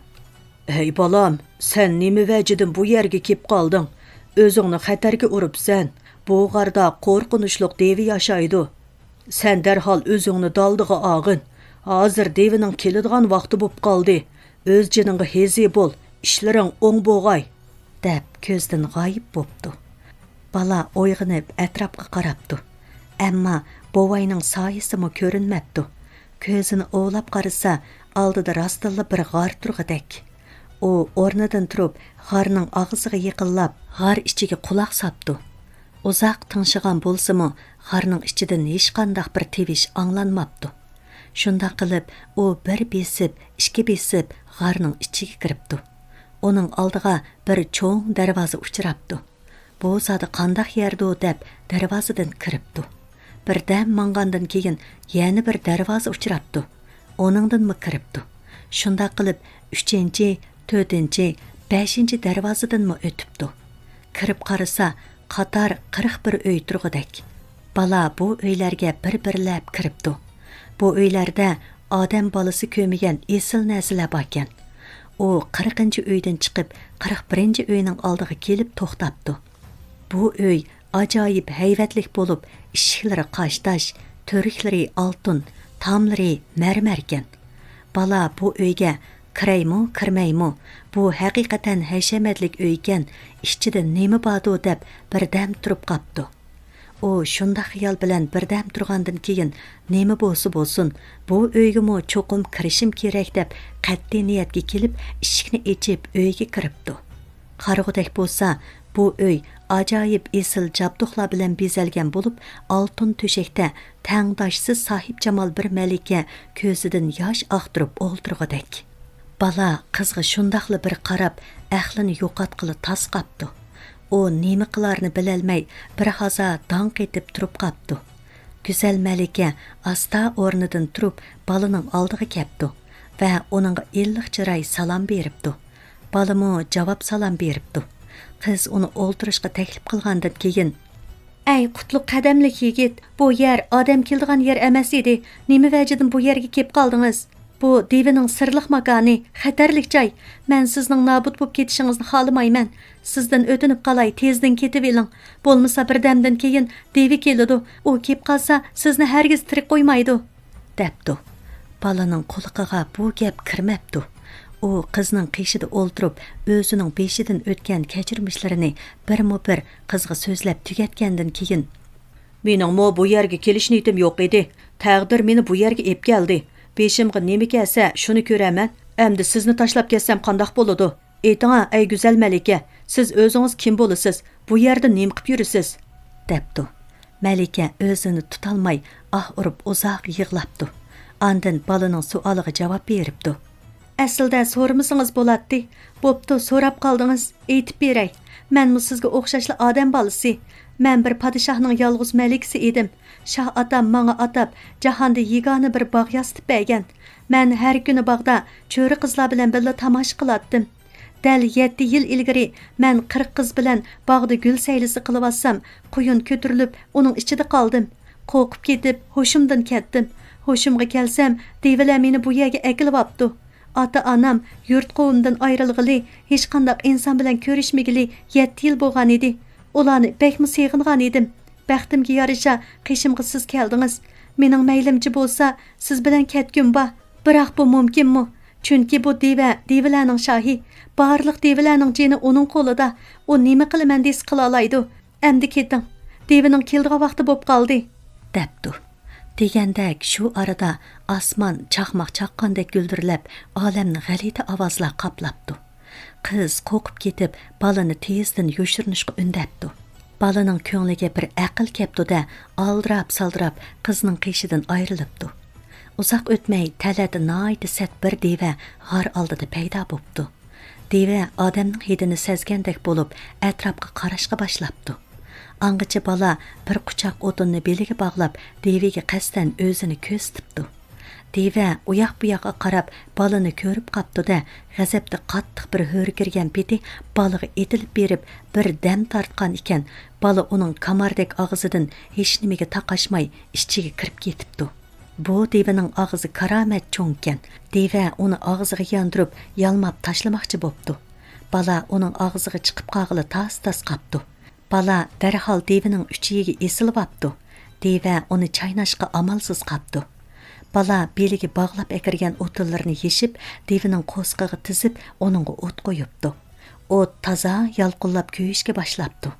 ھەي بالام، سەن نېمە ۋەجىدىن بۇ يەرگە كېلىپ قالدىڭ؟ ئۆزۈڭنى خەتەرگە ئۇرۇپسەن. بۇ غاردا قورقۇنچلۇق دېۋە ياشايدۇ. سەن دەرھال ئۆزۈڭنى دالدىغا ئاغىن. ھازىر دېۋىنىڭ كېلىدىغان ۋاقتى بوپ قالدى. ئۆز جېنىڭغا ھېزى بول، ئىشلىرىڭ ئوڭ بوغاي، دەپ كۆزدىن غايىب بوپتۇ. بالا ئويغىنىپ ئەتراپقا قاراپتۇ. ئەمما بوۋاينىڭ سايىسىمۇ كۆرۈنمەپتۇ. كۆزىنى ئوۋلاپ قارىسا، ئالدىدا راستتىنلا بىر غار تۇرغۇدەك. ئۇ ئورنىدىن تۇرۇپ، غارنىڭ ئاغزىغا يېقىنلاپ، غار ئىچىگە قۇلاق ساپتۇ. ئۇزاق تىڭشىغان بولسىمۇ، غارنىڭ ئىچىدىن ھېچقانداق بىر تىۋىش ئاڭلانماپتۇ. شۇنداق قىلىپ، ئۇ بىر بېسىپ، ئىككى بېسىپ، غارنىڭ ئىچىگە كىرىپتۇ. ئۇنىڭ ئالدىغا بىر چوڭ دەرۋازا ئۇچراپتۇ. بۇ زادى قانداق يەردۇ دەپ دەرۋازىدىن كىرىپتۇ. بىردەم ماڭغاندىن كېيىن يەنە بىر دەرۋازا ئۇچراپتۇ. ئۇنىڭدىنمۇ كىرىپتۇ. شۇنداق قىلىپ ئۈچىنچى، تۆتىنچى، بەشىنچى دەرۋازىدىنمۇ ئۆتۈپتۇ. كىرىپ قارىسا، قاتار قىرىق بىر ئۆي تۇرغۇدەك. بالا بۇ ئۆيلەرگە بىر-بىرلەپ كىرىپتۇ. بۇ ئۆيلەردە ئادەم بالىسى كۆرمىگەن ئېسىل نەرسىلەر باركەن. ئۇ قىرىقىنچى ئۆيدىن چىقىپ، قىرىق بىرىنچى ئۆينىڭ ئالدىغا كېلىپ توختاپتۇ. بۇ ئۆي ئاجايىپ ھەيۋەتلىك بولۇپ، ئىشىكلىرى قاشتاش، تۈرۈكلىرى ئالتۇن، تاملىرى مەرمەركەن. بالا بۇ ئۆيگە كىرەيمۇ، كىرمەيمۇ، بۇ ھەقىقەتەن ھەشەمەتلىك ئۆيكەن، ئىچىدە نېمە باردۇ دەپ بىردەم تۇرۇپ قاپتۇ. ئۇ شۇنداق خىيال بىلەن بىردەم تۇرغاندىن كېيىن، نېمە بولسا بولسۇن، بۇ ئۆيگىمۇ چوقۇم كىرىشىم كېرەك دەپ قەتئىي نىيەتكە كېلىپ، ئىشىكنى ئېچىپ ئۆيگە كىرىپتۇ. قارىغۇدەك بولسا، بۇ ئۆي ئاجايىپ ئېسىل جابدۇقلار بىلەن بېزەلگەن بولۇپ، ئالتۇن تۆشەكتە تەڭداشسىز ساھىبجامال بىر مەلىكە كۆزىدىن ياش ئاقتۇرۇپ ئولتۇرغۇدەك. بالا قىزغا شۇنداقلا بىر قاراپ، ئەقلىنى يوقاتقىلى تاس قاپتۇ. ئۇ نېمە قىلارنى بىلەلمەي، بىر ھازا داڭ قېتىپ تۇرۇپ قاپتۇ. گۈزەل مەلىكە ئاستا ئورنىدىن تۇرۇپ، بالىنىڭ ئالدىغا كەپتۇ ۋە ئۇنىڭغا ئىللىق چىراي سالام بېرىپتۇ. بالىمۇ جاۋاب سالام بېرىپتۇ. قىز ئۇنى ئولتۇرۇشقا تەكلىپ قىلغاندىن كېيىن، ئەي قۇتلۇق قەدەملىك يىگىت، بۇ يەر ئادەم كېلىدىغان يەر ئەمەس ئىدى. نېمە ۋەجىدىن بۇ يەرگە كېلىپ قالدىڭىز؟ بۇ دىۋىنىڭ سىرلىق ماكانى، خەتەرلىك جاي. مەن سىزنىڭ نابۇت بولۇپ كېتىشىڭىزنى خالىمايمەن. سىزدىن ئۆتۈنۈپ قالاي، تېزدىن كېتىۋېلىڭ. بولمىسا بىردەمدىن كېيىن دىۋى كېلىدۇ. ئۇ كېلىپ قالسا، سىزنى ھەرگىز تىرىك قويمايدۇ، دەپتۇ. بالىنىڭ قۇلىقىغا بۇ گەپ كىرمەپتۇ. ئۇ قىزنىڭ قېشىدا ئولتۇرۇپ، ئۆزىنىڭ بېشىدىن ئۆتكەن كەچۈرمىشلىرىنى بىرمۇ بىر قىزغا سۆزلەپ تۈگەتكەندىن كېيىن، مېنىڭمۇ بۇ يەرگە كېلىش نىيىتىم يوق ئىدى. تەقدىر مېنى بۇ يەرگە ئېلىپ كەلدى. بېشىمغا نېمە كەلسە، شۇنى كۆرەرمەن. ئەمدى سىزنى تاشلاپ كەتسەم قانداق بولىدۇ؟ ئېيتىڭا، ئەي گۈزەل مەلىكە، سىز ئۆزىڭىز كىم بولىسىز؟ بۇ يەردە نېمە قىپ يۈرىسىز؟ دەپتۇ. مەلىكە ئۆزىنى تۇتالماي ئاھ ئۇرۇپ ئۇزاق يىغلاپتۇ. ئاندىن بالىنىڭ سوئالىغا جاۋاب بېرىپتۇ. ئەسلىدە سورىمىسىڭىز بولاتتى. بوپتۇ، سوراپ قالدىڭىز. ئېيتىپ بېرەي. مەنمۇ سىزگە ئوخشاشلا ئادەم بالىسى. مەن بىر پادىشاھنىڭ يالغۇز مەلىكىسى ئىدىم. شاھ ئاتام ماڭا ئاتاپ، جاھاندا يېگانە بىر باغ ياسىتىپ بەرگەن. مەن ھەر كۈنى باغدا چۆرە قىزلار بىلەن بىللە تاماشا قىلاتتىم. دەل يەتتە يىل ئىلگىرى مەن قىرىق قىز بىلەن باغدا گۈل سەيلىسى قىلىۋاتسام، قۇيۇن كۆتۈرۈلۈپ، ئۇنىڭ ئىچىدە قالدىم. قورقۇپ كېتىپ، ھوشۇمدىن كەتتىم. ھوشۇمغا كەلسەم، دىۋىلەر مېنى بۇ يەرگە ئەكېلىۋاپتۇ. ئاتا-ئانام يۇرت-قوۋمىدىن ئايرىلغىلى، ھېچقانداق ئىنسان بىلەن كۆرۈشمىگىلى يەتتە يىل بولغانىدى. ئۇلارنى بەكمۇ سېغىنغانىدىم. بەختىمگە يارىشا، قېشىمغا سىز كەلدىڭىز. مېنىڭ مەيلىمچە بولسا، سىز بىلەن كەتكۈم بار. بىراق بۇ مۇمكىنمۇ؟ چۈنكى بۇ دىۋە، دىۋىلەرنىڭ شاھى. بارلىق دىۋىلەرنىڭ جېنى ئۇنىڭ قولىدا. ئۇ نېمە قىلىمەن دېسە قىلالايدۇ. ئەمدى كېتىڭ. دىۋىنىڭ كېلىدىغان ۋاقتى بوپ قالدى، دەپتۇ. دېگەندەك شۇ ئارىدا ئاسمان چاقماق چاققاندەك گۈلدۈرلەپ، ئالەمنى غەلىتە ئاۋازلار قاپلاپتۇ. قىز قورقۇپ كېتىپ، بالىنى تېزدىن يوشۇرۇنۇشقا ئۈندەپتۇ. بالىنىڭ كۆڭلىگە بىر ئەقىل كەپتۇ-دە، ئالدىراپ-سالدىراپ قىزنىڭ قېشىدىن ئايرىلىپتۇ. ئۇزاق ئۆتمەي تەلەتە ناھايىتى سەت بىر دىۋە غار ئالدىدا پەيدا بوپتۇ. دىۋە ئادەمنىڭ ھىدىنى سەزگەندەك بولۇپ، ئەتراپقا قاراشقا باشلاپتۇ. ئاڭغىچە بالا بىر قۇچاق ئوتۇننى بېلىگە باغلاپ، دىۋىگە قەستەن ئۆزىنى كۆرسىتىپتۇ. دىۋە ئۇياق-بۇياققا قاراپ، بالىنى كۆرۈپ قاپتۇ-دە، غەزەپتە قاتتىق بىر ھۆركىرىگەن پېتى بالىغا ئېتىلىپ بېرىپ، بىر دەم تارتقان ئىكەن، بالا ئۇنىڭ كاماردەك ئاغزىدىن ھېچنېمىگە تاقاشماي ئىچىگە كىرىپ كېتىپتۇ. بۇ دىۋىنىڭ ئاغزى كارامەت چوڭكەن. دىۋە ئۇنى ئاغزىغا ياندۇرۇپ، يالماپ تاشلىماقچى بوپتۇ. بالا ئۇنىڭ ئاغزىغا چىقىپ قالغىلى تاس-تاس قاپتۇ. بالا دەرھال دىۋىنىڭ ئۈچىيىگە ئېسىلىۋاپتۇ. دىۋە ئۇنى چايناشقا ئامالسىز قاپتۇ. بالا بېلىگە باغلاپ ئەكىرگەن ئوتۇنلىرىنى يېشىپ، دىۋىنىڭ قورسىقىغا تىزىپ، ئۇنىڭغا ئوت قويۇپتۇ. ئوت تازا يالقۇنلاپ كۆيۈشكە باشلاپتۇ.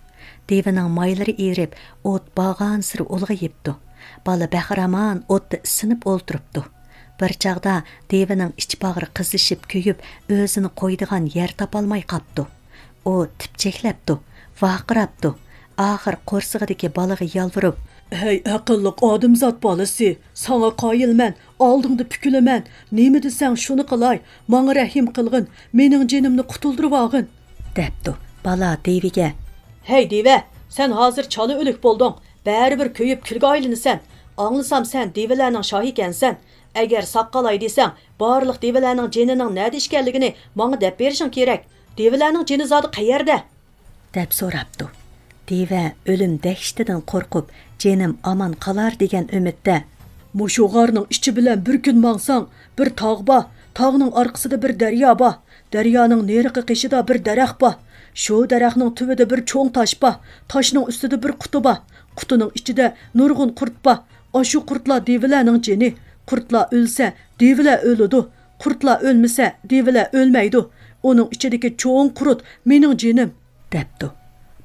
دىۋىنىڭ مايلىرى ئېرىپ، ئوت بارغانسېرى ئۇلغىيىپتۇ. بالا بەخىرامان ئوتتا ئىسسىنىپ ئولتۇرۇپتۇ. بىر چاغدا دىۋىنىڭ ئىچ باغرى قىزىشىپ كۆيۈپ، ئۆزىنى قويىدىغان يەر تاپالماي قاپتۇ. ئۇ تىپچەكلەپتۇ، ۋارقىراپتۇ. ئاخىر قورسىقىدىكى بالىغا يالۋۇرۇپ، ھەي ئەقىللىق ئادەمزات بالىسى، ساڭا قايىلمەن، ئالدىڭدا پۈكۈلىمەن، نېمە دېسەڭ شۇنى قىلاي، ماڭا رەھىم قىلغىن، مېنىڭ جېنىمنى قۇتۇلدۇرۇۋالغىن، دەپتۇ. بالا دىۋىگە، ھەي دىۋە، سەن ھازىر چالا ئۆلۈك بولدۇڭ، بەرىبىر كۆيۈپ كۈلگە ئايلىنىسەن. ئاڭلىسام سەن دىۋىلەرنىڭ شاھى ئىكەنسەن. ئەگەر ساققالاي دېسەڭ، بارلىق دىۋىلەرنىڭ جېنىنىڭ نەدە ئىكەنلىكىنى ماڭا دەپ بېرىشىڭ كېرەك. دىۋىلەرنىڭ جېنى زادى قەيەردە؟ دەپ سوراپتۇ. دىۋە ئۆلۈم دەھشىتىدىن قورقۇپ، جېنىم ئامان قالار دېگەن ئۈمىدتە، مۇشۇ غارنىڭ ئىچى بىلەن بىر كۈن ماڭساڭ، بىر تاغ بار، تاغنىڭ ئارقىسىدا بىر دەريا بار، دەريانىڭ نېرىقى قېشىدا بىر دەرەخ بار، شۇ دەرەخنىڭ تۈۋىدە بىر چوڭ تاش بار، تاشنىڭ ئۈستىدە بىر قۇتا بار، قۇتىنىڭ ئىچىدە نۇرغۇن قۇرت بار، ئاشۇ قۇرتلار دىۋىلەرنىڭ جېنى، قۇرتلار ئۆلسە، دىۋىلەر ئۆلىدۇ، قۇرتلار ئۆلمىسە، دىۋىلەر ئۆلمەيدۇ، ئۇنىڭ ئىچىدىكى چوڭ قۇرت مېنىڭ جېنىم. دەپتۇ.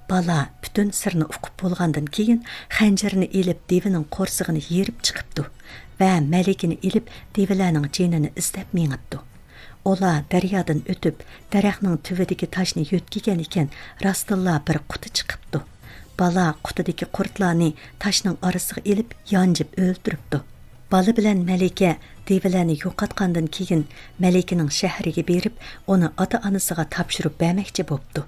بالا پۈتۈن سىرنى ئۇقۇپ بولغاندىن كېيىن، خەنجىرىنى ئېلىپ، دىۋىنىڭ قورسىقىنى يېرىپ چىقىپتۇ ۋە مەلىكىنى ئېلىپ، دىۋىلەرنىڭ جېنىنى ئىزدەپ مېڭىپتۇ. ئۇلار دەريادىن ئۆتۈپ، دەرەخنىڭ تۈۋىدىكى تاشنى يۆتكىگەن ئىكەن، راستتىنلا بىر قۇتا چىقىپتۇ. بالا قۇتىدىكى قۇرتلارنى تاشنىڭ ئارىسىغا ئېلىپ، يانجىپ ئۆلتۈرۈپتۇ. بالا بىلەن مەلىكە دىۋىلەرنى يوقاتقاندىن كېيىن، مەلىكىنىڭ شەھىرىگە بېرىپ، ئۇنى ئاتا-ئانىسىغا تاپشۇرۇپ بەرمەكچى بوپتۇ.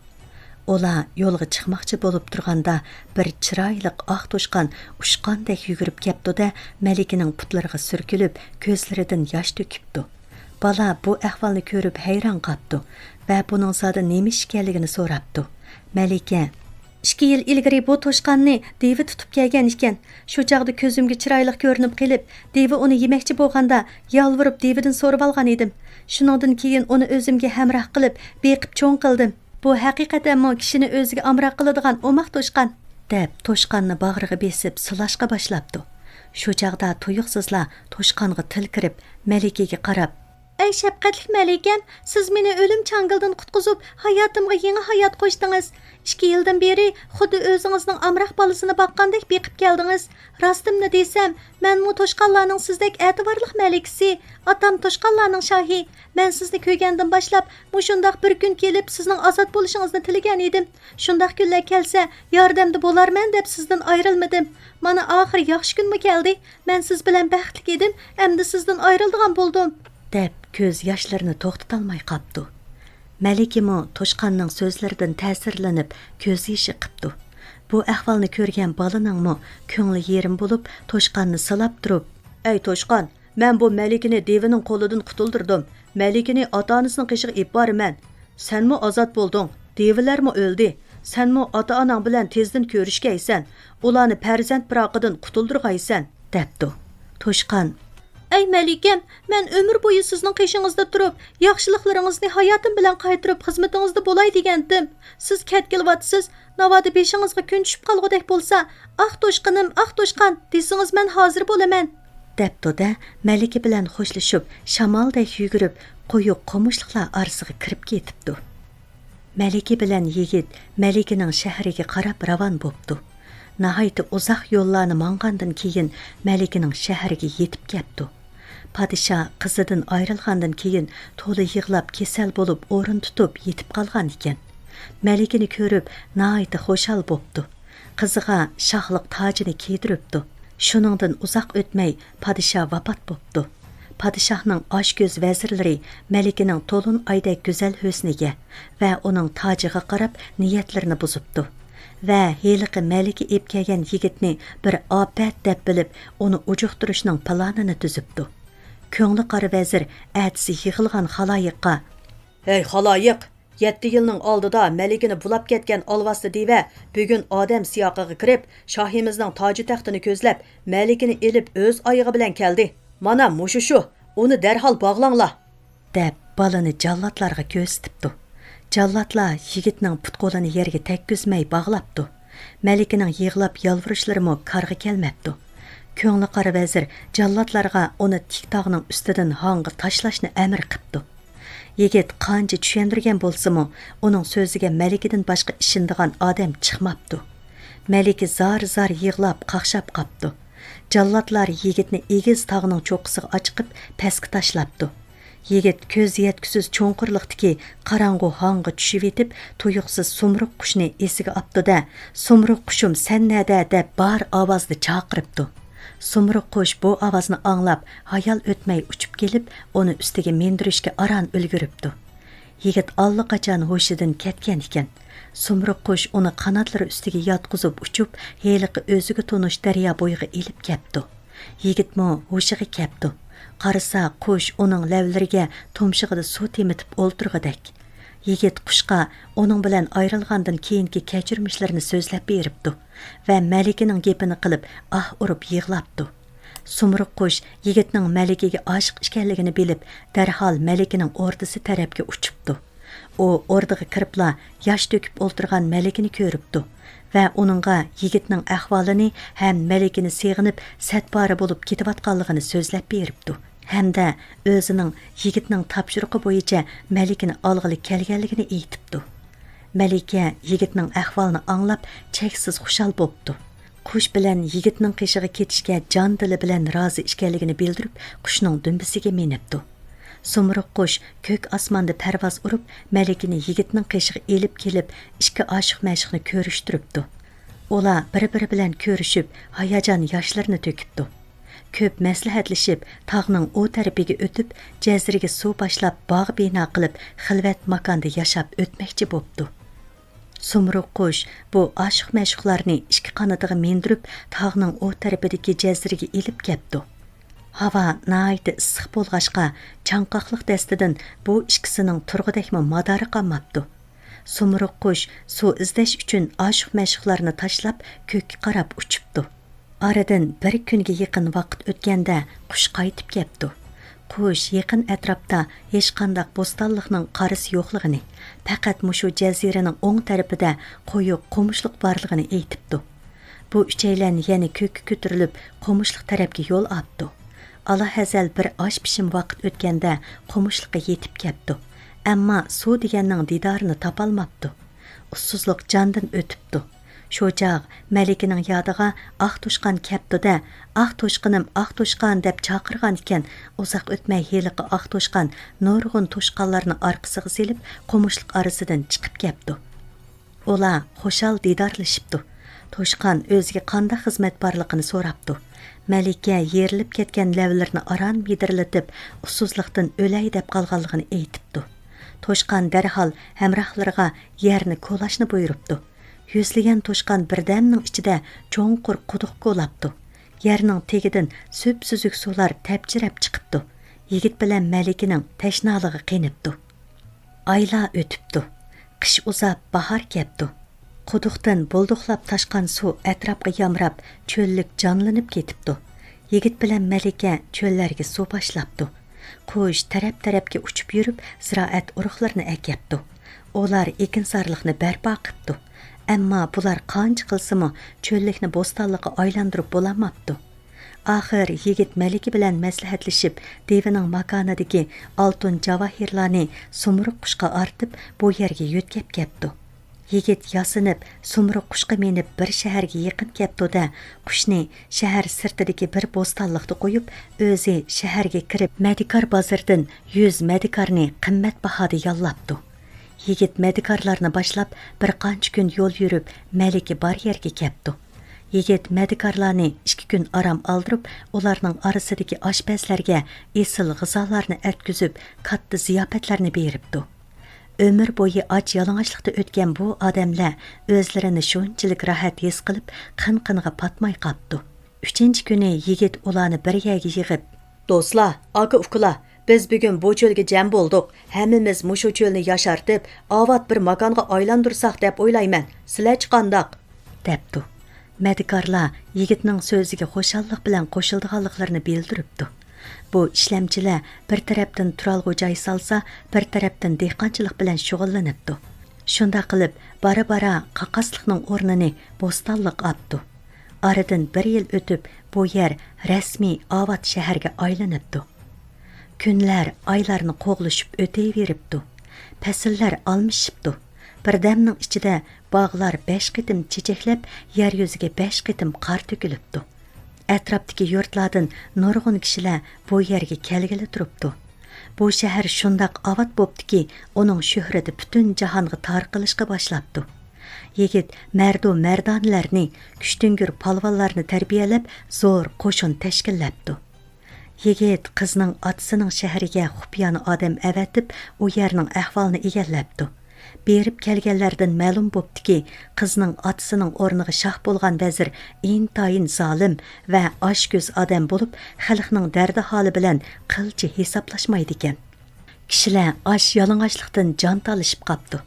ئۇلار يولغا چىقماقچى بولۇپ تۇرغاندا، بىر چىرايلىق ئاق توشقان ئۇچقاندەك يۈگۈرۈپ كەپتۇ-دە، مەلىكىنىڭ پۇتلىرىغا سۈركىلىپ، كۆزلىرىدىن ياش تۆكۈپتۇ. بالا بۇ ئەھۋالنى كۆرۈپ ھەيران قاپتۇ ۋە بۇنىڭ زادى نېمە ئىش ئىكەنلىكىنى سوراپتۇ. مەلىكە، ئىككى يىل ئىلگىرى بۇ توشقاننى دىۋە تۇتۇپ كەلگەن ئىكەن. شۇ چاغدا كۆزۈمگە چىرايلىق كۆرۈنۈپ قېلىپ، دىۋە ئۇنى يېمەكچى بولغاندا، يالۋۇرۇپ دىۋىدىن سورىۋالغان ئىدىم. شۇنىڭدىن كېيىن ئۇنى ئۆزۈمگە ھەمراھ قىلىپ، بېقىپ چوڭ قىلدىم. بۇ ھەقىقەتەنمۇ كىشىنى ئۆزىگە ئامراق قىلىدىغان ئوماق توشقان. دەپ، توشقاننى باغرىغا بېسىپ سىلاشقا باشلاپتۇ. شۇ چاغدا تۇيۇقسىزلا توشقانغا تىل كىرىپ، مەلىكىگە قاراپ، ئەي شەپقەتلىك مەلىكەم، سىز مېنى ئۆلۈم چاڭگىلىدىن قۇتقۇزۇپ، ھاياتىمغا يېڭى ھايات قوشتىڭىز. ئىككى يىلدىن بېرى خۇددى ئۆزىڭىزنىڭ ئامراق بالىسىنى باققاندەك بېقىپ كەلدىڭىز. راستىمنى دېسەم، مەنمۇ توشقانلارنىڭ سىزدەك ئەتىۋارلىق مەلىكىسى، ئاتام توشقانلارنىڭ شاھى. مەن سىزنى كۆرگەندىن باشلاپ، مۇشۇنداق بىر كۈن كېلىپ، سىزنىڭ ئازاد بولۇشىڭىزنى تىلىگەن ئىدىم. شۇنداق كۈنلەر كەلسە، ياردەمدە بولارمەن دەپ سىزدىن ئايرىلمىدىم. مانا، ئاخىر ياخشى كۈنمۇ كەلدى. مەن سىز بىلەن بەختلىك ئىدىم، ئەمدى سىزدىن ئايرىلىدىغان بولدۇم. دەپ، كۆز ياشلىرىنى توختىتالماي قاپتۇ. مەلىكىمۇ توشقاننىڭ سۆزلىرىدىن تەسىرلىنىپ، كۆز يېشى قىپتۇ. بۇ ئەھۋالنى كۆرگەن بالىنىڭمۇ كۆڭلى يېرىم بولۇپ، توشقاننى سىلاپ تۇرۇپ، ئەي توشقان، مەن بۇ مەلىكىنى دىۋىنىڭ قولىدىن قۇتۇلدۇردۇم. مەلىكىنى ئاتا-ئانىسىنىڭ قېشىغا ئېلىپ بارىمەن. سەنمۇ ئازاد بولدۇڭ، دىۋىلەرمۇ ئۆلدى. سەنمۇ ئاتا-ئاناڭ بىلەن تېزدىن كۆرۈشكەيسەن، ئۇلارنى پەرزەنت پىراقىدىن قۇتۇلدۇرغايسەن، دەپتۇ. توشقان، ئەي مەلىكەم، مەن ئۆمۈر بويى سىزنىڭ قېشىڭىزدا تۇرۇپ، ياخشىلىقلىرىڭىزنى ھاياتىم بىلەن قايتۇرۇپ خىزمىتىڭىزدە بولاي دېگەنتىم. سىز كەتكىلى ۋاتىسىز، ناۋادا بېشىڭىزغا كۈن چۈشۈپ قالغۇدەك بولسا، ئاھ توشقىنىم، ئاھ توشقان دېسىڭىز مەن ھازىر بولىمەن. دەپتۇ-دە، مەلىكە بىلەن خوشلىشىپ، شامالدەك يۈگۈرۈپ، قويۇق قومۇشلۇقلار ئارىسىغا كىرىپ كېتىپتۇ. مەلىكە بىلەن يىگىت مەلىكىنىڭ شەھىرىگە قاراپ راۋان بوپتۇ. ناھايىتى ئۇزاق يوللارنى ماڭغاندىن كېيىن، مەلىكىنىڭ شەھىرىگە يېتىپ كەپتۇ. پادىشاھ قىزىدىن ئايرىلغاندىن كېيىن، تولا يىغلاپ، كېسەل بولۇپ، ئورۇن تۇتۇپ يېتىپ قالغان ئىكەن. مەلىكىنى كۆرۈپ، ناھايىتى خۇشال بوپتۇ. قىزىغا شاھلىق تاجىنى كىيدۈرۈپتۇ. شۇنىڭدىن ئۇزاق ئۆتمەي، پادىشاھ ۋاپات بوپتۇ. پادىشاھنىڭ ئاچكۆز ۋەزىرلىرى مەلىكىنىڭ تولۇن ئايدەك گۈزەل ھۆسنىگە ۋە ئۇنىڭ تاجىغا قاراپ نىيەتلىرىنى بۇزۇپتۇ ۋە ھېلىقى مەلىكە ئېلىپ كەلگەن يىگىتنى بىر ئاپەت دەپ بىلىپ، ئۇنى ئۇجۇقتۇرۇشنىڭ پىلانىنى تۈزۈپتۇ. كۆڭلى قارا ۋەزىر ئەتىسى يىغىلغان خالايىققا، ھەي خالايىق! يەتتە يىلنىڭ ئالدىدا مەلىكىنى بۇلاپ كەتكەن ئالۋاستى دىۋە بۈگۈن ئادەم سىياقىغا كىرىپ، شاھىمىزنىڭ تاجى تەختىنى كۆزلەپ، مەلىكىنى ئېلىپ ئۆز ئايىغى بىلەن كەلدى. مانا مۇشۇ شۇ، ئۇنى دەرھال باغلاڭلار! دەپ، بالىنى جاللاتلارغا كۆرسىتىپتۇ. جاللاتلار يىگىتنىڭ پۇت-قولىنى يەرگە تەگكۈزمەي باغلاپتۇ. مەلىكىنىڭ يىغلاپ يالۋۇرۇشلىرىمۇ كارغا كەلمەپتۇ. كۆڭلى قارا ۋەزىر جاللاتلارغا ئۇنى تىك تاغنىڭ ئۈستىدىن ھاڭغا تاشلاشنى ئەمىر قىپتۇ. يىگىت قانچە چۈشەندۈرگەن بولسىمۇ، ئۇنىڭ سۆزىگە مەلىكىدىن باشقا ئىشىنىدىغان ئادەم چىقماپتۇ. مەلىكە زار-زار يىغلاپ، قاقشاپ قاپتۇ. جاللاتلار يىگىتنى ئېگىز تاغنىڭ چوققىسىغا ئاچىقىپ، پەسكە تاشلاپتۇ. يىگىت كۆز يەتكۈسىز چوڭقۇرلۇقتىكى قاراڭغۇ ھاڭغا چۈشۈۋېتىپ، تۇيۇقسىز سۇمرۇق قۇشنى ئېسىگە ئاپتۇ-دە، سۇمرۇق قۇشۇم، سەن نەدە؟ دەپ بار ئاۋازدا چاقىرىپتۇ. سۇمرۇق قۇش بۇ ئاۋازنى ئاڭلاپ، ھايال ئۆتمەي ئۇچۇپ كېلىپ، ئۇنى ئۈستىگە مىندۈرۈشكە ئاران ئۈلگۈرۈپتۇ. يىگىت ئاللىقاچان ھوشىدىن كەتكەن ئىكەن. سۇمرۇق قۇش ئۇنى قاناتلىرى ئۈستىگە ياتقۇزۇپ ئۇچۇپ، ھېلىقى ئۆزىگە تونۇش دەريا بويىغا ئېلىپ كەپتۇ. يىگىتمۇ ھوشىغا كەپتۇ. قارىسا، قۇش ئۇنىڭ لەۋلىرىگە، تۇمشۇقىدا سۇ تېمىتىپ ئولتۇرغۇدەك. يىگىت قۇشقا ئۇنىڭ بىلەن ئايرىلغاندىن كېيىنكى كەچۈرمىشلىرىنى سۆزلەپ بېرىپتۇ ۋە مەلىكىنىڭ گېپىنى قىلىپ، ئاھ ئۇرۇپ يىغلاپتۇ. سۇمرۇق قۇش يىگىتنىڭ مەلىكىگە ئاشىق ئىكەنلىكىنى بىلىپ، دەرھال مەلىكىنىڭ ئوردىسى تەرەپكە ئۇچۇپتۇ. ئۇ ئوردىغا كىرىپلا، ياش تۆكۈپ ئولتۇرغان مەلىكىنى كۆرۈپتۇ ۋە ئۇنىڭغا يىگىتنىڭ ئەھۋالىنى ھەم مەلىكىنى سېغىنىپ، سەتپارە بولۇپ كېتىۋاتقانلىقىنى سۆزلەپ بېرىپتۇ ھەمدە ئۆزىنىڭ يىگىتنىڭ تاپشۇرۇقى بويىچە مەلىكىنى ئالغىلى كەلگەنلىكىنى ئېيتىپتۇ. مەلىكە يىگىتنىڭ ئەھۋالىنى ئاڭلاپ، چەكسىز خۇشال بوپتۇ. قۇش بىلەن يىگىتنىڭ قېشىغا كېتىشكە جان-دىلى بىلەن رازى ئىكەنلىكىنى بىلدۈرۈپ، قۇشنىڭ دۈمبىسىگە مىنىپتۇ. سۇمرۇق قۇش كۆك ئاسماندا پەرۋاز ئۇرۇپ، مەلىكىنى يىگىتنىڭ قېشىغا ئېلىپ كېلىپ، ئىككى ئاشىق-مەشۇقنى كۆرۈشتۈرۈپتۇ. ئۇلار بىر-بىرى بىلەن كۆرۈشۈپ، ھاياجان ياشلىرىنى تۆكۈپتۇ. كۆپ مەسلىھەتلىشىپ، تاغنىڭ ئۇ تەرىپىگە ئۆتۈپ، جەزىرىگە سۇ باشلاپ، باغ بىنا قىلىپ، خىلۋەت ماكاندا ياشاپ ئۆتمەكچى بوپتۇ. سۇمرۇق قۇش بۇ ئاشىق-مەشۇقلارنى ئىككى قانىتىغا مىندۈرۈپ، تاغنىڭ ئۇ تەرىپىدىكى جەزىرىگە ئېلىپ كەپتۇ. ھاۋا ناھايىتى ئىسسىق بولغاچقا، چاڭقاقلىق دەستىدىن بۇ ئىككىسىنىڭ تۇرغۇدەكمۇ مادارى قالماپتۇ. سۇمرۇق قۇش سۇ ئىزدەش ئۈچۈن ئاشىق-مەشۇقلارنى تاشلاپ، كۆككە قاراپ ئۇچۇپتۇ. ئارىدىن بىر كۈنگە يېقىن ۋاقىت ئۆتكەندە، قۇش قايتىپ كەپتۇ. قۇش يېقىن ئەتراپتا ھېچقانداق بوستانلىقنىڭ قارىسى يوقلۇقىنى، پەقەت مۇشۇ جەزىرىنىڭ ئوڭ تەرىپىدە قويۇق قومۇشلۇق بارلىقىنى ئېيتىپتۇ. بۇ ئۈچەيلەن يەنە كۆككە كۆتۈرۈلۈپ، قومۇشلۇق تەرەپكە يول ئاپتۇ. ئالاھەزەل بىر ئاش پىشىم ۋاقىت ئۆتكەندە، قومۇشلۇققا يېتىپ كەپتۇ. ئەمما سۇ دېگەننىڭ دىدارىنى تاپالماپتۇ. ئۇسسۇزلۇق جاندىن ئۆتۈپتۇ. شۇ چاغ مەلىكىنىڭ يادىغا ئاق توشقان كەپتۇ-دە، «ئاق توشقىنىم، ئاق توشقان» دەپ چاقىرغان ئىكەن. ئۇزاق ئۆتمەي ھېلىقى ئاق توشقان نۇرغۇن توشقانلارنى ئارقىسىغا سېلىپ، قومۇشلۇق ئارىسىدىن چىقىپ كەپتۇ. ئۇلار خۇشال دىدارلىشىپتۇ. توشقان ئۆزىگە قانداق خىزمەت بارلىقىنى سوراپتۇ. مەلىكە يېرىلىپ كەتكەن لەۋلىرىنى ئاران مىدىرلىتىپ، ئۇسسۇزلۇقتىن ئۆلەي دەپ قالغانلىقىنى ئېيتىپتۇ. توشقان دەرھال ھەمراھلىرىغا يەرنى كولاشنى بۇيرۇپتۇ. يۈزلىگەن توشقان بىردەمنىڭ ئىچىدە چوڭقۇر قۇدۇق كولاپتۇ. يەرنىڭ تېگىدىن سۈپسۈزۈك سۇلار تەپچىرەپ چىقىپتۇ. يىگىت بىلەن مەلىكىنىڭ تەشنالىقى قېنىپتۇ. ئايلار ئۆتۈپتۇ. قىش ئۇزاپ، باھار كەپتۇ. قۇدۇقتىن بۇلدۇقلاپ تاشقان سۇ ئەتراپقا يامراپ، چۆللۈك جانلىنىپ كېتىپتۇ. يىگىت بىلەن مەلىكە چۆللەرگە سۇ باشلاپتۇ. قۇش تەرەپ-تەرەپكە ئۇچۇپ يۈرۈپ، زىرائەت ئۇرۇقلىرىنى ئەكەپتۇ. ئۇلار ئېكىنزارلىقنى بەرپا قىپتۇ. ئەمما بۇلار قانچە قىلسىمۇ، چۆللۈكنى بوستانلىققا ئايلاندۇرۇپ بولالماپتۇ. ئاخىر يىگىت مەلىكە بىلەن مەسلىھەتلىشىپ، دىۋىنىڭ ماكانىدىكى ئالتۇن جاۋاھىرلارنى سۇمرۇق قۇشقا ئارتىپ، بۇ يەرگە يۆتكەپ كەپتۇ. يىگىت ياسىنىپ، سۇمرۇق قۇشقا مىنىپ، بىر شەھەرگە يېقىن كەپتۇ-دە، قۇشنى شەھەر سىرتىدىكى بىر بوستانلىقتا قويۇپ، ئۆزى شەھەرگە كىرىپ، مەدىكار بازىرىدىن يۈز مەدىكارنى قىممەت باھادا ياللاپتۇ. يىگىت مەدىكارلارنى باشلاپ، بىر قانچە كۈن يول يۈرۈپ، مەلىكە بار يەرگە كەپتۇ. يىگىت مەدىكارلارنى ئىككى كۈن ئارام ئالدۇرۇپ، ئۇلارنىڭ ئارىسىدىكى ئاشپەزلەرگە ئېسىل غىزالارنى ئەتكۈزۈپ، كاتتا زىياپەتلەرنى بېرىپتۇ. ئۆمۈر بويى ئاچ-يالىڭاچلىقتا ئۆتكەن بۇ ئادەملەر ئۆزلىرىنى شۇنچىلىك راھەت ھېس قىلىپ، قىن-قىنىغا پاتماي قاپتۇ. ئۈچىنچى كۈنى يىگىت ئۇلارنى بىر يەرگە يىغىپ، «دوستلار، ئاكا-ئۇكىلار، بىز بۈگۈن بۇ چۆلگە جەم بولدۇق. ھەممىمىز مۇشۇ چۆلنى ياشارتىپ، ئاۋات بىر ماكانغا ئايلاندۇرساق دەپ ئويلايمەن. سىلەرچە قانداق؟» دەپتۇ. مەدىكارلار يىگىتنىڭ سۆزىگە خۇشاللىق بىلەن قوشۇلىدىغانلىقلىرىنى بىلدۈرۈپتۇ. بۇ ئىشلەمچىلەر بىر تەرەپتىن تۇرالغۇ جاي سالسا، بىر تەرەپتىن دېھقانچىلىق بىلەن شۇغۇللىنىپتۇ. شۇنداق قىلىپ، بارا-بارا قاقاسلىقنىڭ ئورنىنى بوستانلىق ئاپتۇ. ئارىدىن بىر يىل ئۆتۈپ، بۇ يەر رەسمىي ئاۋات شەھەرگە ئايلىنىپتۇ. كۈنلەر ئايلارنى قوغلىشىپ ئۆتۈۋېرىپتۇ. پەسىللەر ئالمىشىپتۇ. بىردەمنىڭ ئىچىدە باغلار بەش قېتىم چېچەكلەپ، يەر يۈزىگە بەش قېتىم قار تۆكۈلۈپتۇ. ئەتراپتىكى يۇرتلاردىن نۇرغۇن كىشىلەر بۇ يەرگە كەلگىلى تۇرۇپتۇ. بۇ شەھەر شۇنداق ئاۋات بوپتۇكى، ئۇنىڭ شۆھرىتى پۈتۈن جاھانغا تارقىلىشقا باشلاپتۇ. يىگىت مەردۇ-مەردانىلەرنى، كۈچتۈڭگۈر پالۋانلارنى تەربىيەلەپ، زور قوشۇن تەشكىللەپتۇ. يىگىت قىزنىڭ ئاتىسىنىڭ شەھىرىگە خۇپىيانە ئادەم ئەۋەتىپ، ئۇ يەرنىڭ ئەھۋالىنى ئىگىلەپتۇ. بېرىپ كەلگەنلەردىن مەلۇم بوپتۇكى، قىزنىڭ ئاتىسىنىڭ ئورنىغا شاھ بولغان ۋەزىر ئىنتايىن زالىم ۋە ئاچكۆز ئادەم بولۇپ، خەلقنىڭ دەردى ھالى بىلەن قىلچە ھېسابلاشمايدىكەن. كىشىلەر ئاچ يالىڭاچلىقتىن جان تالىشىپ قاپتۇ.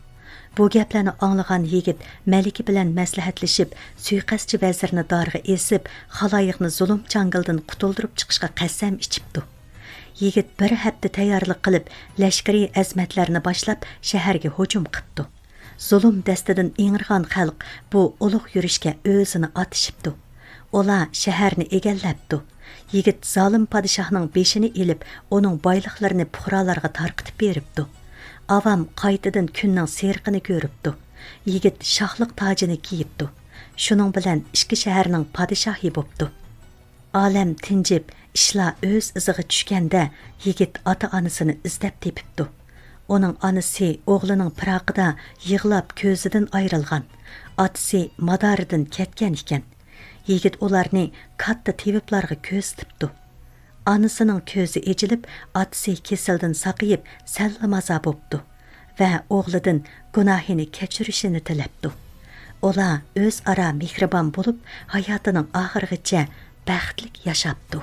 بۇ گەپلەرنى ئاڭلىغان يىگىت مەلىكە بىلەن مەسلىھەتلىشىپ، سۇيىقەستچى ۋەزىرنى دارغا ئېسىپ، خالايىقنى زۇلۇم چاڭگىلىدىن قۇتۇلدۇرۇپ چىقىشقا قەسەم ئىچىپتۇ. يىگىت بىر ھەپتە تەييارلىق قىلىپ، لەشكىرىي ئەزىمەتلەرنى باشلاپ، شەھەرگە ھۇجۇم قىپتۇ. زۇلۇم دەستىدىن ئىڭرىغان خەلق بۇ ئۇلۇغ يۈرۈشكە ئۆزىنى ئاتىشىپتۇ. ئۇلار شەھەرنى ئىگىلەپتۇ. يىگىت زالىم پادىشاھنىڭ بېشىنى ئېلىپ، ئۇنىڭ بايلىقلىرىنى پۇقرالارغا تارقىتىپ بېرىپتۇ. ئاۋام قايتىدىن كۈننىڭ سېرىقىنى كۆرۈپتۇ. يىگىت شاھلىق تاجىنى كىيىپتۇ. شۇنىڭ بىلەن ئىككى شەھەرنىڭ پادىشاھى بوپتۇ. ئالەم تىنجىپ، ئىشلار ئۆز ئىزىغا چۈشكەندە، يىگىت ئاتا-ئانىسىنى ئىزدەپ تېپىپتۇ. ئۇنىڭ ئانىسى ئوغلىنىڭ پىراقىدا يىغلاپ كۆزىدىن ئايرىلغان، ئاتىسى مادارىدىن كەتكەن ئىكەن. يىگىت ئۇلارنى كاتتا تېۋىپلارغا كۆرسىتىپتۇ. ئانىسىنىڭ كۆزى ئېچىلىپ، ئاتىسى كېسەلدىن ساقىيىپ، سەللىمازا بوپتۇ ۋە ئوغلىدىن گۇناھىنى كەچۈرۈشىنى تىلەپتۇ. ئۇلار ئۆزئارا مېھرىبان بولۇپ، ھاياتىنىڭ ئاخىرىغىچە بەختلىك ياشاپتۇ.